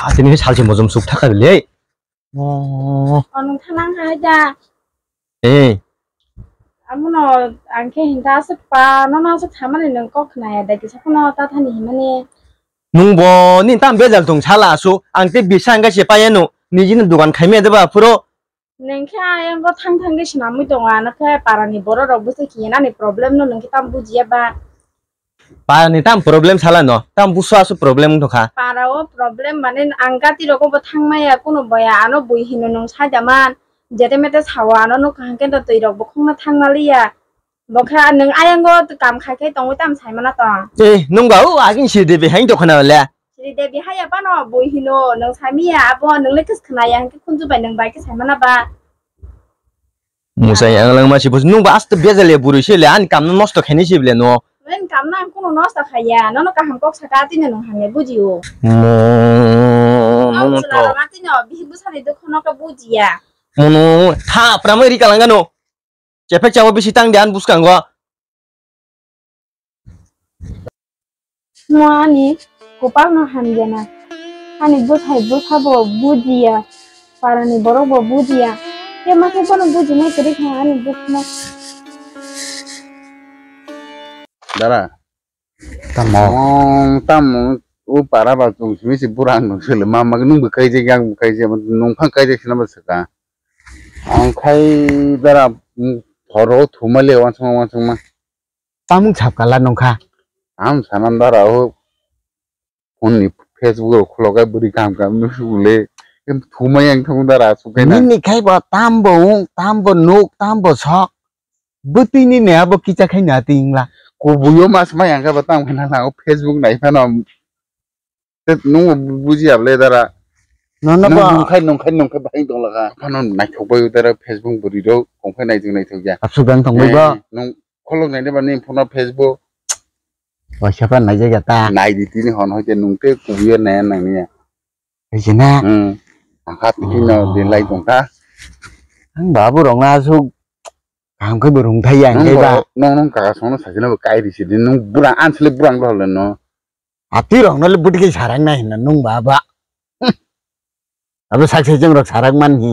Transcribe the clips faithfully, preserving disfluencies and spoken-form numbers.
Atini salsi mojom suk thaka bile. Oh. Ono thanang hai da. Eh. Amono ang khe hinta aswk pa, nono aswk thamani nwng kok khnaya da kisa phano ta thani himani. Nwng bo ni tam bejal tong sala asu, ang te bisa ang khe se paya no, nijini dukan khaimaya de ba phuro. Nwng khe ayang bo thang thang khe swnamwi tongo, ano khe para ni borok rok bwsai khiya nani problem no nwng khe tam bujiya ba. Para ni tam problem sala no, tam busu asu problem wng tongkha. Para o problem mane ang gati rogo bo thang maya, kuno boya ano bui hino nwng sai da man, jete mete sawa ano nuk kaham khe to twi rok bo khongna thang na liya. Bo khe nwng ayang go kam khai khai tongwi tam sai mana to. Eh, nwng ba o agin si de be hain to khana le. Sri Devi haya phano bui hino, nwng samiya abo, nwng le kis khnaya, hwnkhe khunju bai nwng bai khe saimana ba? Musai ang lang ma si bus, nwng ba aste bejal ya bwrwi se le, ani kam no nosto khaini si bile no. Nwng kam no ang kuno nosto khaya, nono kaham kok saka tini nwng hamya bujio. Mo, mo, mo to. Tini o bihik bwsani dukho no khe bujiya. Mono, tha, pramai ri kalanga no. Chephek chabo bisi tang de ani bwskango. Mo ani kwpal no hamya na. Ani bwthai bwsa bo bujiya. Para ni borok bo bujiya. Khe ma khe bono bujinai kwrwi kha ani bwkha no. Dara. Tamo. Mong tamo o para ba chung simi si burang no sele ma ma nung bwkai je yang bwkai je nung phang kai je sina ba saka. Ang khai dara, mm, thoro thumale wansukma wansukma. Tamung sap kala nungkha. Am sanan dara o phone ni Facebook rok khulok kai bwrwi kaham kaham nung sukle. Em thumai ang thung dara sukai na. Nini khai bo tam bo wng, tam bo nuk, tam bo sok. Bwtwi ni ne abo kicha khai na twi wngla. Kubuyo mas mai ang khe bo tam khai na lang o Facebook nai phano. Te nung bo bujiya le dara. Nono nung bo nung khai nung khai nung khai bahai tong lakha. Phano naithok bai dara Facebook bwrwi rok kong khai naithok naithok ya. Absuk dang tong bai bo. Eh, nung kholok nai de ba ni phone Facebook. Waisa pa nai jaga ta. Nai di tini hon hoi te nung te kubuyo nai nang ni ya. Hai se na. Hmm. Ang kha tini no de lai tong ta. Ang babu rong na asuk. Ang khai bo rung thai ya ang khai ba. Nung nung kaka song no sakina bo kai ri si di nung burang ansle burang rok le no. Atwi rok no le bwtwi khe sarak nai hinna nung ba ba. Abo sak sai chwng rok sarak man hi.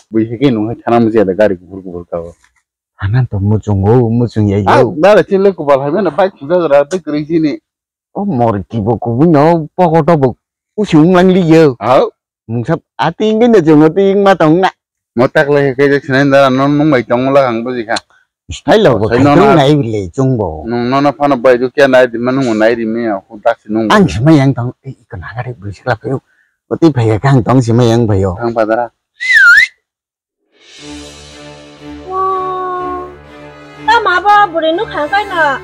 Bui hai khe nung hai thana muchung ya da gari kuphur kuphur ka o. Thana to muchung o muchung ya yo. Ah, dara chile kubal hai mena bike kuda jora tei kwrwi chini. O mor kibo kubui no pokoto bo usi ung lang li yo. Hao. Mungsa ati ingin da chwng ati ing ma tong na. Mo tak lai khe kaijak sinai dara no nung bai tong la ang buji kha. Style lo bo sai no khai na nai bile chung bo. Nung no no phano bai du kya nai di ma nung nai di me ho tak si nung. Ang sima yang tong i ko na gari bui sikla phayo. Oti phai kha ang tong sima yang phayo. Thang pa dara. Tamo abo bwrwi nukhang kaino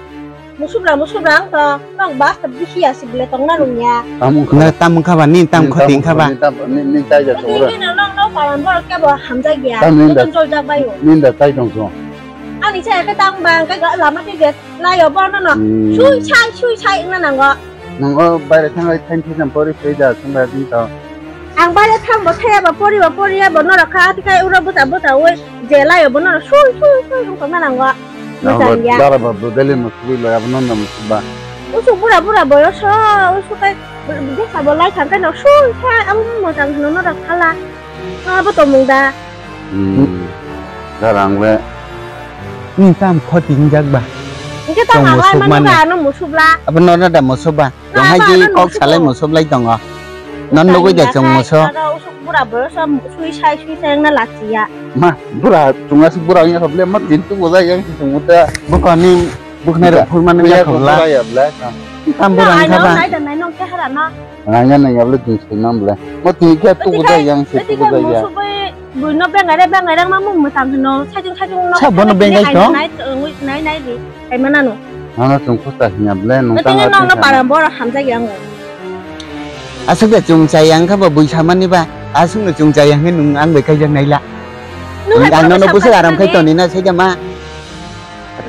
musubra musubra wng tong, nok bus ta bisi ya si bwle tongna rwngya. Tamo wngkha ba? Na tamo wngkha ba, nini tamo khoti wngkha ba? Nini tamo, nini, nini tai ja chongra. Nini no nok no paran borok kebo hamjak ya. Tamo nini da, joto joljak bai o. Nini da tai tong chong. Ani chaya khe tamo ba hwnkhe lama twi je laio bono no. Hmm. Sui sai sui sai wngna nango. Nung o baire thangwi thain thisam pori phi da thangba di to. Ang baire thang bo thaya ba pori ba pori ya bo norok kha ati kai uro buta buta ui je lai bo norok sui sui sui wng tongna nango. Nang bo bwsang ya. Dara ba bo deli mo sui lo abo non mo ba. Usuk bura bura boyoso usuk kai besa bo lai thang kai no sui sai ang mo tang no norok khala. Abo tongmung da. Hmm. Dara ang le. Ni tam khoti hingjak ba. Hingke tam ang lai manu ga ano musubla. Abo no da musubba. Tong hai je kok salai musublai tongo. Non lugui da chong muso. Usuk bura boyoso sui sai sui sai wngna lachiya. Ma, bura chunga si bura wngya kable ma tin tu bujai yang si chungu ta. Bukani buknai rok phulmani ya khobla. Tam bura wngkha ba. Nai da nai nong kehara no. Nangya nangya bole tong sai mam bole. Mo tini khe tu bujai yang se tu bujai ya. Buino bengai re bengai rang ma mung mwtang hino sajung sajung no. Sa bono bengai to? Nai nai nai di. Kai mana no. Nono chung khusta hinya bole nung tang. Tini nong no param boro hamjak yang. Asuk de chung chai yang kha bo bui samani ba. Asuk no chung chai yang nung ang bai kaijak naila. Ang nono busuk aram khai toni na sai ma.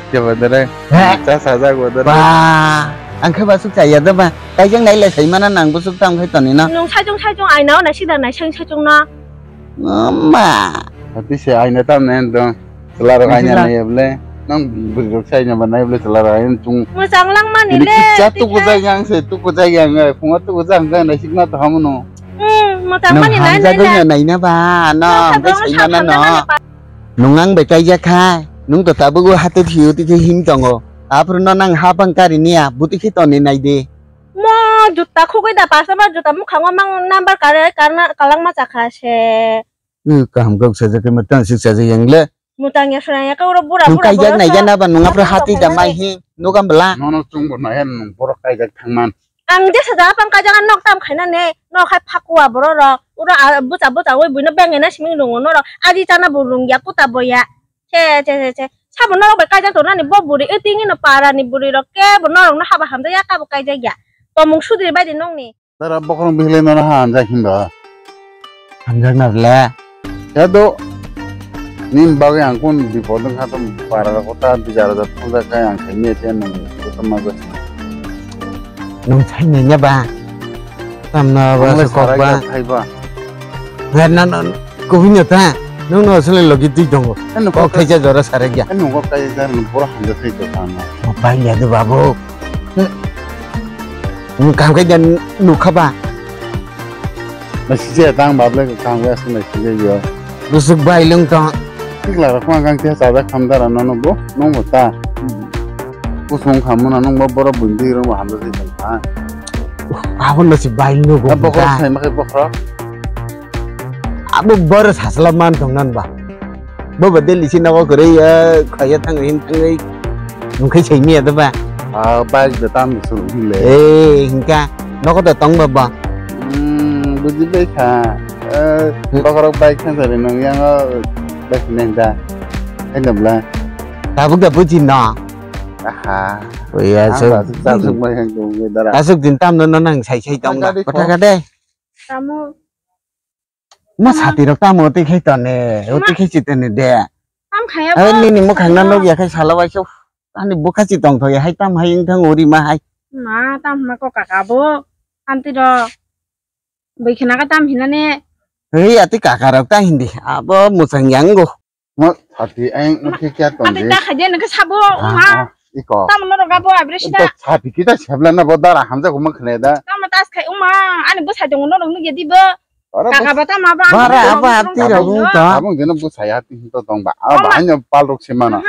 Khe bo dere. He. Cha sajak bo dere. Ba, ang khe ba suk chaya da ba. Kaijang nai le sai mana nang busuk tam khai toni no. Nung sajung sajung aina o nai sida nai sajung sajung no. Mama. Ati se aina tam nen dong. Selar aina nai ble. Nang bujok sai na ba nai ble selar aina chung. Mujang lang mani le. Cha tu kujai yang se tu kujai yang ai. Phunga tu kujai ang nai sikna to hamuno. Nwng hamjagwi no naina ba, no, nwng tei saimano no. Nwng ang bai kaijak kha, nwng to tabuk o hati phiyo tei khe him tongo. Aphuru no nang hapang kari niya, buti khe toni nai di. Mo juta khugwi da, customer juta mukhango mang number kare, karna, kalangma chakha se. Ui, kaham kok sajak khe, mwtang sik sajak yang le. Mwtang ya swnam ya khe oro bura bura kaijak borok nai sa. Gana ba nwng aphuru hati da mai hi, nukam bla. Nono chwngbo nai ya nwng borok kaijak thangman. Ang jesa jaga pang kaijak nok tam khaina ne, nok hai phakua borok rok. Oro a, bucha bucha oi buino bengena siming rwngo norok. Adi chana bo rwngya kuta boya. Che, che, che, che. Sabo norok bai kaijak tongnani bo buri, e tini no para ni buri rok kebo norok no haba hamjak ya kabo kaijak ya. Tomung sudri bai di nokni. Dara bokhorok bihilai nono ha hamjak hinba. Hamjak na le. Ya do. Nim bagwi ang kun bipod wngkha to para kota bijar da thongjak khe ang khaini te nung kota ma gwa. Nung sai nanya ba. Tamna ba. Ang le sokok ba. Thai ba. Ngan nan. Kubui no ta, nwng no aswk logi twi tongo. Ano kok kok khaija jora sarek ya. Ano kok khaija jora no boro hamjak thai to tamo. Mo pai ya de babu. Nwng kam khaija nukha ba. Nasi je tang bable kam ya aswk nasi je yo. Busuk bai lung tong. Tikla rok ma gang te sajak khamdara no no bo, nwng bo ta. Kusung khamuna nwng bo boro bundi rong bo hamjak thai tong ta. Abo no si bai no go. Bokhorok sai ma khe bokhorok. Abo boro sasla man tong nan ba. Bo ba Delhi si nogo kwrwi, eh, khaya thangwi hin thangwi. Nungkhai sai miya da ba. Ah, bike da tam suru hile. Eh, hinka nogo da tong ba ba. Hmm, buji bai kha. Eh, hmm. Bokhorok bike khan sari nang yang, eh, bike nang da. Hai da bla. Tabuk da buji no. Aha. Oya. Ang so. Asuk din tam no no nang sai sai tong ba. Kotha ka de. Tamo. Ma sati rok tamo tei khai tone, o tei khai chi tone de. Tam khaya. Ai bo. Nini mukhang na nugya khai sala bai so. Ani bukha chi tong thoya hai tam hai wng thang uri ma hai. Ma tam ma ko kaka bo. Anti ro. Bai khna ka tam hinane. Hei ati kaka rok ta hindi. Abo muchang yang go. Mo sati ayang mo khe kya tong de. Ati ta khaje nang sabo, ah, ma. Ah, iko. Tamo norok abo abre sida. Sati kita sebla na bo dara hamja ko mo khne da. Tamo tas khai uma, ani bo sai tongo norok nugya di bo. Kaka ba tamo ba. Bara abo ati rok ta. Abong jeno bo sai ati to tong ba. Abo anyo pal rok se mano.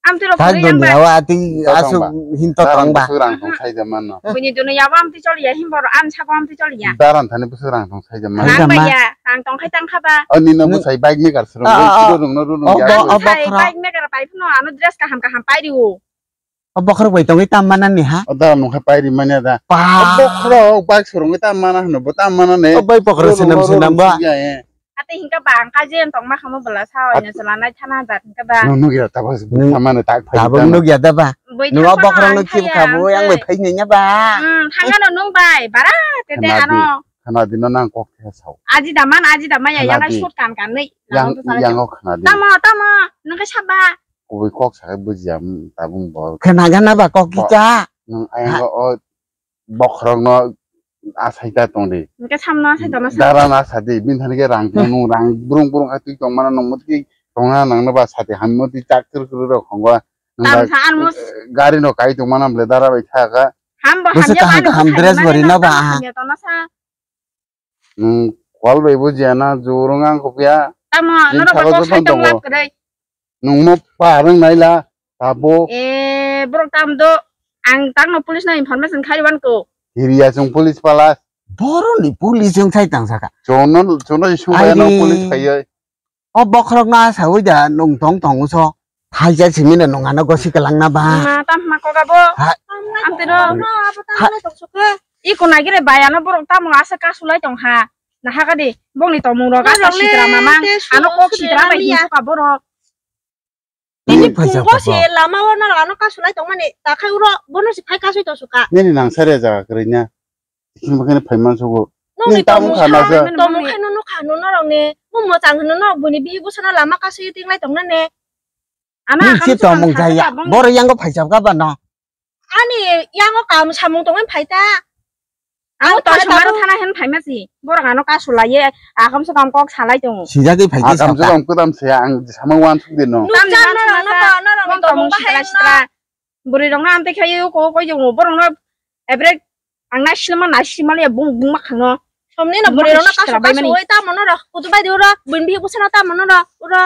Am ti rok. Thak don yawa ati asu hin to tong ba. Rang tong sai de mano. Bini dono yawa am ti chol ya him bor am sabo am ti chol ya. Daran thani bo rang tong. Saijama. Nang bai ya, ang tong khai tang kha ba. Ani no bwsai bike maker suru, ah, ah, ah. Suru rung no rung ya. Bwsai bike maker pai phano ano dress kaham kaham pai rio. O bokhorok bai tongwi tam mana ni ha? O da nung kha pai ri manya da. Pa. O bokhorok bike surung tam mana hwno bo tam mana ne. O bai bokhorok swnam swnam ba. Ate hingka ba ang kajen tong ma khamo bwla sa oi na chwla nai thana jat hingka ba. Nung nugya tabas thamane tak phai. Tabang nugya da ba. Nung o bokhorok no khib kha bo yang bai phai nya ba. Hmm, thangano nung bai bara tete ano. Khana di no nang kok the sao. Aji da man, aji da maya, yang ai sut kan kan nei. Yang, yang o khana di. Tamo, tamo, nung khe saba. Kubui kok sakai bujiya, tabung bo. Khana gana ba kok kita. Nung ayang o bokhorok no asai ta tong di. Nung khe samno asai tong sa. Dara na sa di, bin thani khe rang tong nung rang brung brung kha twi tong mana nung mut ki tong na nang no ba sa di ham mut ki chak kir kir rok khong ba. Tam sa an mus. Gari no kai tong mana ble dara bai tha ka. Ham bo ham ya kaham dress bo rina ba. Ham ya tong na sa. Nung kwal bai bo jana jurung ang khopya. Tamo, norok ba kok sai tong lab kwrwi. Nung mo parang naila, tabo. Eh, borok tam do, ang tang no police no information khai wan ko. Hiriya chung police pala. Boro ni police yung sai tang saka. Chono, chono sung bai no police khai. O bokhorok no asaui da nung tong tong so. Thaijak simi no nung ano gosi kwlang na ba. Ma tam ma koga bo. Amtero. Iko nagire bai ano borok tamo asa kasulai tong ha. Naha gadi bongni tomung rok asa sitra mamang. Ano kok sitra bai hinsuka borok. Ini pungko si lama o norok ano kasulai tong mani takhai uro bono si phai kasui tong suka. Nini nang sare jaga kwrwi na. Ikhini bakhani phai mansugo. Nini tamo khana sa. Tamo khai no nukha no norok ni. Mo mochang hino norok buni bihi busa no lama kasui tinglai tong nani. Ano nini si tong mung jaya. Boro yango phaisap ka ba no. Ani yango kam samung tongwi phai ta. Ano to samaro thana hen phai masi. Borok ano kasulai ye akam sukam kok salai tongo. Sijagwi phai ta. Akam sukam kwtam se ang samung wan suk de no. Tam jano no no no no no. Buri rok no amte khayo ko ko yo borok no ebrek ang na sinama na sinama ya bung bung ma khang no. Thomni no bwrwi rokno kasu kasu oi tamo no rok. Kutu bai di oro buini bihik bwsano tamo no rok. Oro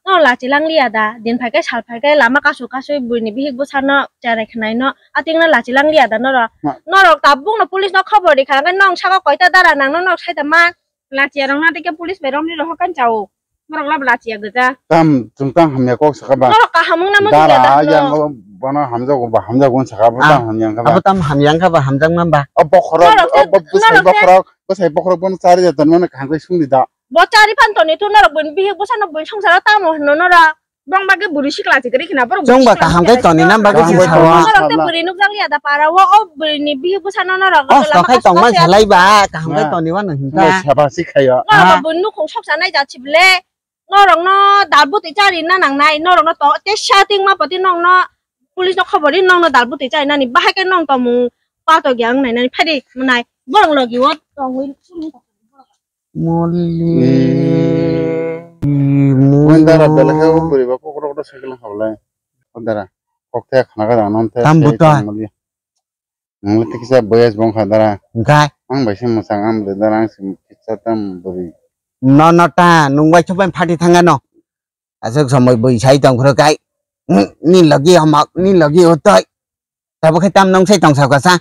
no lachi lang liya da. Din phai khe sal phai khe lama kasu kasu buini bihik bwsano cherai khnai no. Ating no lachi lang liya da no rok. Ma- No rok tabuk no police no khobor ri kha. Nong saka koita dara nang no nok sai da ma. Lachi rok na tike police bai romni rok kan chao. Norok lab lachi ya gja. Tam, chwng tam hamya kok saka ba. Norok kaham wng na mo Dara, sida yang no. Bo, bono hamjago ba, hamjago wng saka bo Ah, tam hamya wng kha ba. Abo tam hamya wng kha ba, hamjak man ba. O bokhorok, Norok o se, bo bwsai norok se. Bokhorok, bwsai bokhorok bono chari ya ton mano kaham khe sung di da. Bo chari phan toni tu norok buini bihik bwsano buini songsaro tamo hwnno norok. Bong bagwi buri sikla chikri khina borok. Chwng ba kaham khe toni nam bagwi Kaham khe sawa. Norok to buri nukjak liya da para o, o buini bihik bwsano norok. Os to khai tongma salai ba, kaham khe toni wano hinta. Saba si khayo. Norok Ah. Buini nukhung soksa nai ja chible. Norokno dalbutwi chari na nangnai, norokno to tesa tingma poti nokno police no khobor ri nokno dalbutwi chari nani bahai khe nong tomung pato gya wng nai nani phadi mwnai borok logi o tongwi. Moli. Wani dara belai khe o bwrwi ba kokrok kokrok cycle hablai. O dara kok the khna ga dang non the. Tam buta. Ang le tikisa boyas bongkha dara. Hwnkhe? Ang bai se mwchang, ang le dara, ang se kisa tam bwrwi. No, no, ta, nwng bai sobai phati thangano. Aswk somoi bwi sai tong phuru kai. Hmm, ni logi hamak, ni logi hotoi. Tabo khe tam nong sai tong sa kasa.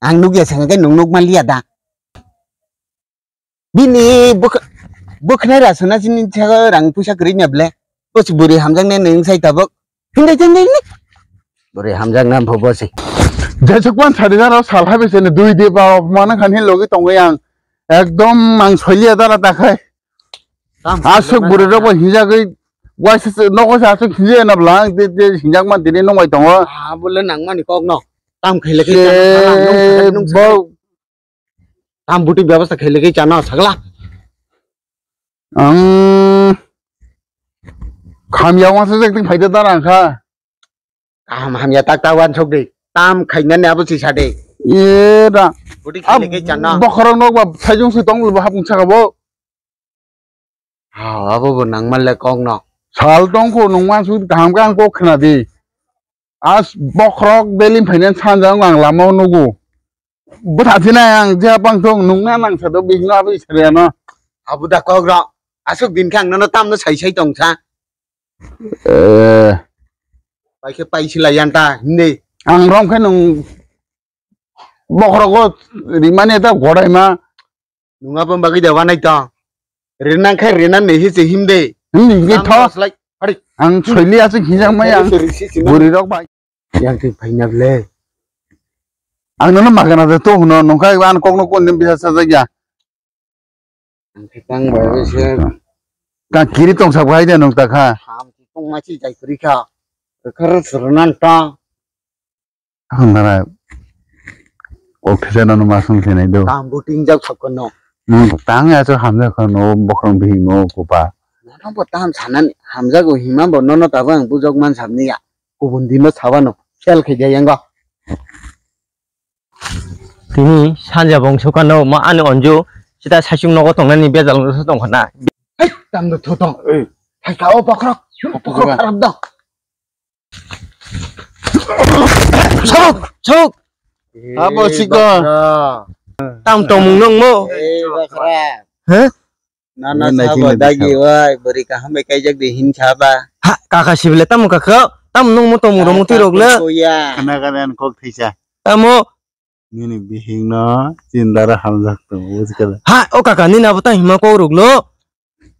Ang nugya sengke nwng nuk man liya da. Bini bwkh-, bwkhnai rasuna chini sago rang puisa kwrwi nya ble. Bo si bwrwi hamjaknai nwng sai tabuk. Hindai, hindai, hindai. Bwrwi hamjakna bo, bo si. Jesuk pan sari jaro sal hai bese ni dui di ba mano khan hin logi tongwi ang. Ekdom ang soiliya dara ta khai. Tam Aswk soiliya bwrwi dara. Rok bo hinjagwi waisa se nogo sa aswk hinjaya na bwla ang de, de hinjakma tini nongbai tongo. Ah, bole nangmani kok no. Tam khaile khe Se chana, nung khaile nung bo khaile. Tam buti byabostha khaile khe chana sakla. Ang khamya wngsa jak ting phaida dara ang kha. Kaham hamya tak ta wansok de. Tam khainani abo si sa de. Era. Buti khaile khe chana. Bokhorok nok ba saijung si tong bo hapung saka bo. Ha, abo bo nangman le kok no. Sal tong kho nung man su kaham khe ang kok khna di. As bokhorok belin phainani sanja ang lama o nugo. Bwtha thinai ang je pang thung nungna nang sa do bihikno abo isari ano. Abo da kok ro. Aswk din khe ang nono tamno sai sai tong sa. Eh. Pai khe pai sila yan ta hindi. Ang rom khe nung bokhorok o rimani ta godai ma. Nung abo bagwi da wanai tong. Rinang khe rinan ni hi se him de. Him ni tho. Slai. Hari. Ang soili aswk hinjak mai ang. Buri rok bai. Yang twi phaina ble. Ang nono magana de to hwno, nongkha ang kokno kon din bisa sajak ya. Ang khe tang bai bai se. Ka kiri tong sak bai de nong ta kha. Ham ti tong ma chi jai kri kha. Khar srnan ta. Ang nara kok thesa nono ma song se nai do. Tam buting jak sak kono. Nong tang ya so ham jak kono bokhorok bihik no kupa. Nono bo tam sanan hamjago hima bo nono tabo ang bujok man sabni ya. Kubun dino sabano sel khe jai yango. Tini sanja bongso kano ma ani onju sita saichung nogo tongnani bejal wngsa tongkha na. Hai, tam do thotong. Hai ka o bokhorok. Bokhorok kharap do. Sok, sok. Abo chikon. Tam tongmung nongmo. Eh, bokhorok. Hah? Nana sabo dagi wai, bwrwi kaham bai kaijak de hin saba. Ha, kaka sibile tamo kaka, tamo nung mo tongmung rok muti rok le. Khana khana kok thisa. Tamo. Nini bihik no chindara hamjak tongo, bujikala. Ha, o kaka nini abo tang hima kok rok lo.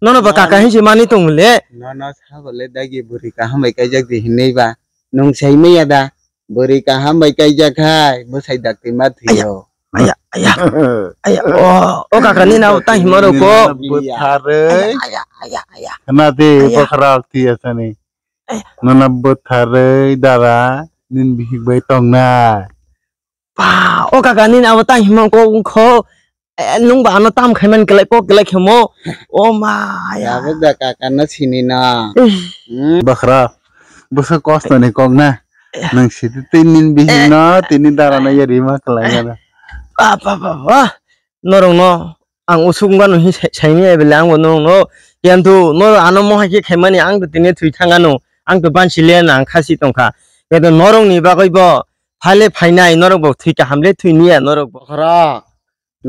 Nono ba kaka hin si mani tong le. Nana sabo le dagi bwrwi kaham bai kaijak de hinwi ba. Nung sai maya da. Bwrwi kaham bai kaijak hai, bwsai dakti ma thwiyo. Aya, aya, aya, o, o kaka ni nao tang hima rok ko. Bwtharwi. Aya, aya, aya, aya. Khna di, aya. Bokhorok thwiya sani. Aya. Nono bwtharwi dara, nini bihik bai tongnai. Pa, o kaka ni nao tang hima ko wngkho. Eh, nung ba ano tam khai man kelai kok kelai khemo. O ma ya. Abo da kaka no sini na. Eh. Hmm? Bakhra, bwsa kosto ni kok na. Eh. Nang siti tini bihik no, tini dara no yari ma kelai na. Ba, ba, ba, ba. Norong no ang usuk ba no hi sai, sai ni ebele ang bo norong no. Kiantu noro ano mo hai khe khai mani ang to tini thui thang ano. Ang to ban si le na ang khasi tong kha. Kedo norong ni bagwi bo phale phainai norok bo thui kaham le thui niya norok bo. Bakhra.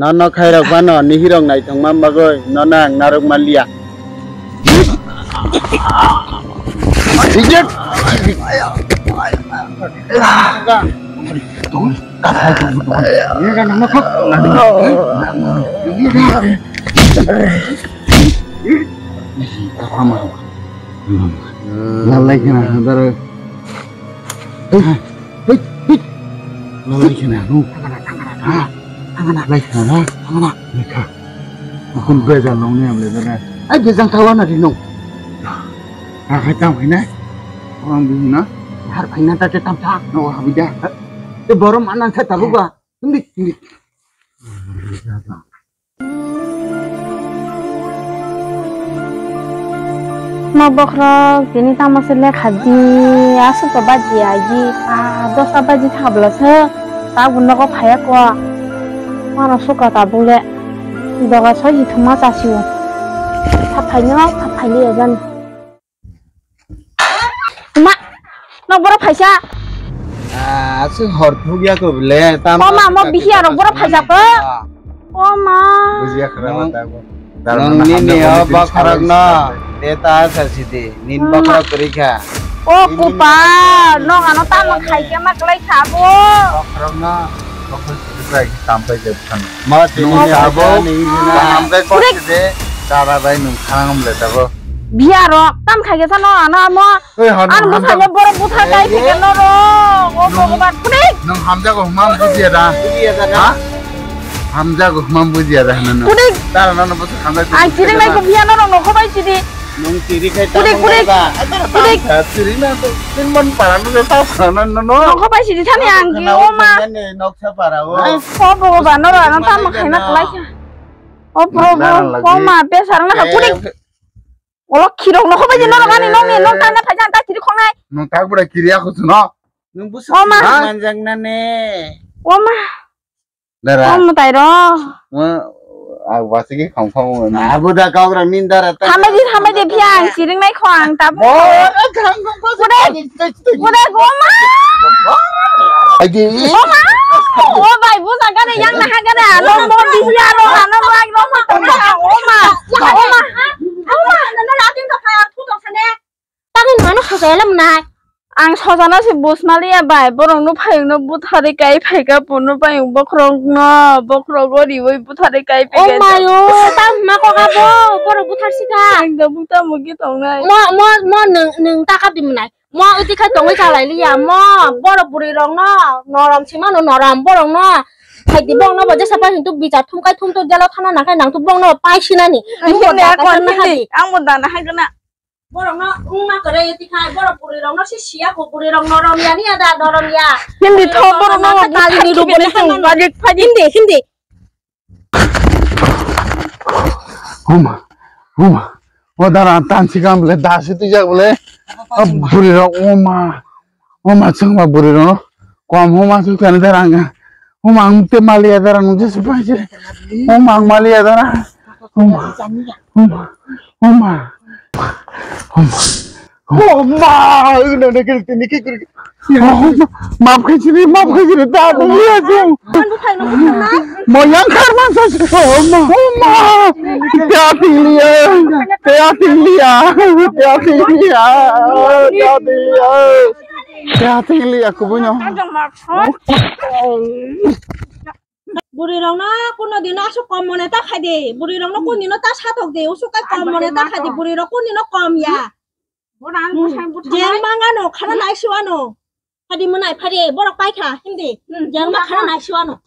Nono khairok bano nihirok naithokma bagwi nono ang narwk manliya. Lalai kena, daro. Hei, hei, hei. Lalai kena, no. Thangana, thangana, thangana. Ha? Thangana. Lai kena, ha? Thangana. Lai kha. Bukun bejal nong ni amle dara. Ai, bejal thawa na ri nong. Akhai tam khaina. Orang bihina. Har khaina ta te tam tha. No, habida. Te borom anan sa tabu ba. Hindi, hindi. Ma bokhorok tini tamo se lekha di, aswk to baji agi, ah, dosta baji thabla se, tabuk nogo phaiya ko, mano suka tabuk le, doga soi hi thuma chasio, tha phaino, tha phaili ya jani. Ma, nok borok phaisa. Ah, aswk hor thukya ko bile, tamo O ma, mo aswk bihiya rok borok phaisa ko. O ma. Bujiya khara Nong- mata ko. Nong nini o bokhorok no, teta sa sidi, nin Hmm. bokhorok kwrwi kha. O kupa, nok ano tamo khai khe ma klai kha bo. Bokhorok no, bokhorok kwrwi kha, tam pai je bwkhano. Ma tini Nung abo, abo, nini kaham khe Kurik. Kok de, dara bai nung khang le tabo. Biya rok, tam khai khe sa no ano amo. Oi, hano Ang hamjak- bwsano borok bwthar kai phikha norok. O Nung- Bhogoban, kudik. Nung hamjago hwnma bujiya da? Bujiya da na? Ha? Hamjago hwnma bujiya da hwnna nung? Kudik. Dara nano bwswk hamjak Ang kudik chiri nai da. Ko biya norok nokho bai chiri. Nung chiri khai Kudik, tamo kudik. Nai ba? Kudik. Ha, chiri na to tin mon para nung ta para na no. Nokho bai chiri thani ang ki Khana o ma. Khana ne noksa para o. O Bhogoban norok ano tamo khaina kwlai kha. O Bhogoban, Nang lagi. O ma, besar na kudik. Eh, Olo khirok no hobai je norok ani nong ni nong tangna phaikha ta khiri khongnai. Nung tak bura kiri ako suno. Nung busu O ma. Manjak na ne. O ma. Dara. O mutai ro. Wa, a wasi ke khong khong na. Abu da kau ra min dara ta. Hambai di, hambai di phiya ang siring nai kho ang ta. Mo, khang khong khong. Bude. Bude go ma. Agi. O ma. O bai bu sa gane yang na ha gane alo mo di ya ro ano mo ai ro mo to ma. O ma. O ma. Tangwi mano sojayalam nai. Ang sojana se bus maliya bai, borok no phayung no buthari kai phaika pono phayung bokhorok no, bokhorok o riwi buthari kai O phaika. Mayo, tam ma kok abo, borok buthar sika. Ang da bukta mugi tongnai. Mo, mo, mo nung, nung taka di mwnai. Mo uti khai tongwi chalai liya, mo borok bwrwi rok no, norom sima no norom borok no. Phaidi bong no bo jesa pai hintu bichar thum kai thum to jelo thana nang kai nang tu bong no pai sinani. Ang Mo bo hindi, da ako ka ang thang hindi. Hai. Ang bo da na hai gana. Borok no wngma kwrwi tikha, borok bwrwi rok no se siya kho, bwrwi rok norom ya ni ya da, norom ya. Hindi tho, borok no Norom buthar kali ni ru khe bole bole thang thang. Bajik phajik. Hindi, hindi. Oma, oma, o dara tan sikam bole, dasi twijak bole. O bwrwi rok, oma. O ma chwngma bwrwi rok no kom homa suk thani dara ang. O ma ang te maliya dara nung jesa pai se. O ma ang maliya dara. O ma. O ma. O ma. O ma. O ma. Ino ne kiri tini ki kiri. O ma. Map khai chiri, map khai chiri, ta tu liya jeng. Mo yang khar man sa si. O ma. O ma. Te ating liya. Te ating liya. Te ating liya. Te ating liya. Te ating liya kubuno. Bwrwi rok no kuno dino aswk kom mone ta khai de. Bwrwi rok no kun dino ta satok de. Usuk kai kom mone ta khai de. Bwrwi rok kun dino kom ya. Jeng mangano khana nai siwano. Hadi mwnai phari borok paikha hindi. Jeng ma khana nai siwano.